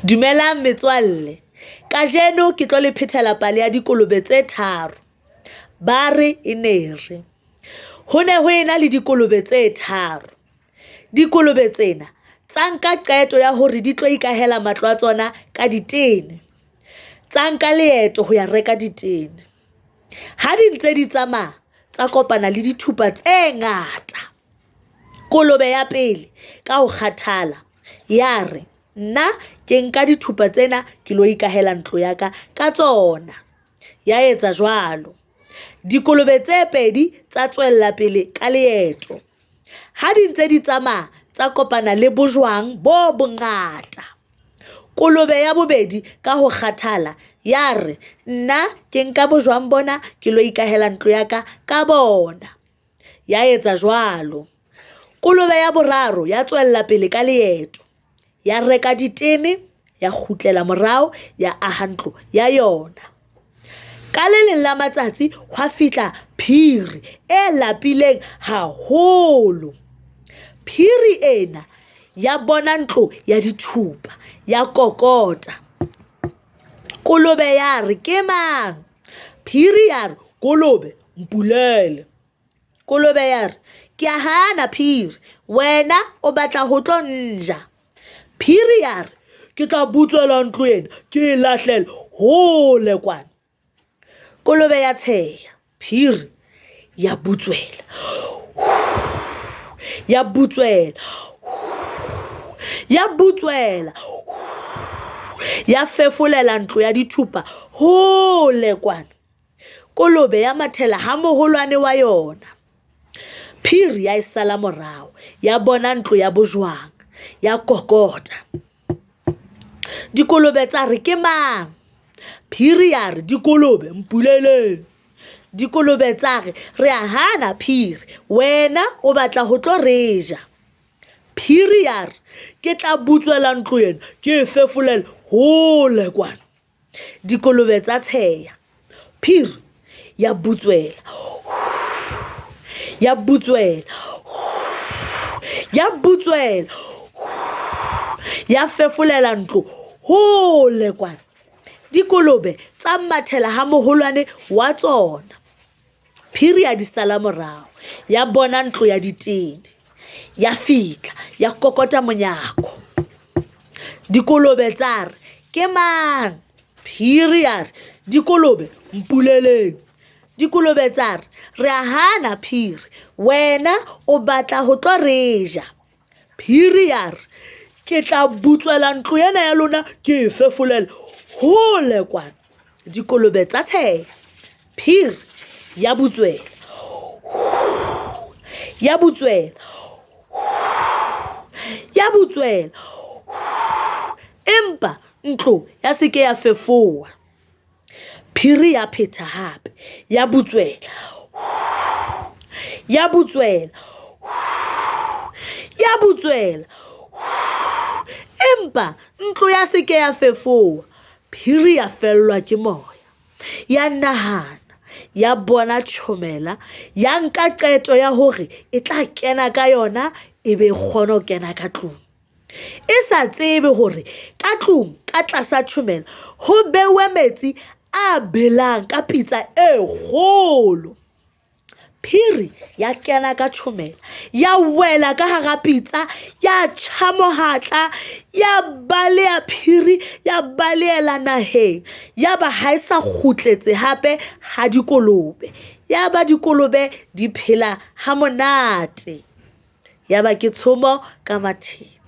Dumelang metswalle, kajeno ke tlo le phethela pale ya dikolobe tse tharo. Ba re e ne re, ho ne ho ena le dikolobe tse tharo. Dikolobe tsena tsa nka qeto ya hore di tlo ikahela matlo a tsona ka ditene, tsa nka leeto ho ya reka ditene. Ha di ntse di tsamaya tsa kopana le dithupa tse ngata. Kolobe ya pele ka ho kgathala ya re, nna ke nka dithupa tsena ke lo ikahela ntlo ya ka ka tsona, ya etsa jwalo. Dikolobe tse pedi tsa tswella pele ka leeto, ha di ntse di tsamaya tsa kopana le bojwang bo bongata. Kolobe ya bobedi ka ho kgathala ya re, nna ke nka bojwang bona ke lo ikahela ntlo ya ka ka bona, ya etsa jwalo. Kolobe ya boraro ya tswella pele ka leeto, ya reka ditene, ya kgutlela morao, ya aha ntlo ya yona. Ka le leng la matsatsi hwa fihla phiri e lapileng haholo. Phiri ena ya bona ntlo ya dithupa, ya kokota, kolobe ya re, ke mang? Phiri ya re, kolobe mpulele, kolobe ya re, ke ya hana phiri wena o batla ho tlo nja. Phiri ya re, ke tla butswela ntlo ena ke e lahlele hole kwana. Kolobe ya tsheha, phiri ya butswela, ya butswela, ya butswela, ya fefolela ntlo ya dithupa hole kwana. Kolobe ya mathela ha moholwane wa yona. Phiri ya e sala morao, ya bona ntlo ya bojwang, ya kokota. Dikolobe tsa re, ke mang? Phiri ya re, dikolobe mpuleleng. Dikolobe tsa re, re a hana phiri, wena o batla ho tlo re ja. Phiri ya re, ke tla butswela ntlo ena ke e fefolele hole kwana. Dikolobe tsa tsheha, phiri ya butswela, ya butswela, ya butswela, ya fefolela ntlo hole kwana. Dikolobe tsa mathela ha moholwane wa tsona. Phiri ya di sala morao, ya bona ntlo ya ditene, ya fihla ya kokota monyako. Dikolobe tsa re, ke mang? Phiri ya re, dikolobe mpuleleng. Dikolobe tsa re, re a hana phiri, wena o batla ho tlo re ja. Phiri ya re, ke tla butswela ntlo ena ya lona ke e fefolele hole kwana. Dikolobe tsa tsheha, phiri ya butswela, ya butswela, ya butswela, empa ntlo ya se ke ya fefowa. Phiri ya phetha hape, ya butswela, ya butswela, ya butswela, empa ntlo ya se ke ya fefowa. Phiri ya fellwa ke moya, ya nahana, ya bona tjhomela, ya nka qeto ya hore e tla kena ka yona e be e kgone ho kena ka tlung. E sa tsebe hore ka tlung ka tlasa tjhomela ho beuwe metsi a belang ka pitsa e kgolo. Phiri ya kena ka tjhomela, ya wela ka hara pitsa, ya tjha mohatla, ya baleha phiri, ya balehela naheng. Ya ba ha e sa kgutletse hape ha dikolobe. Ya ba dikolobe di phela ha monate. Ya ba ke tshomo ka matheba.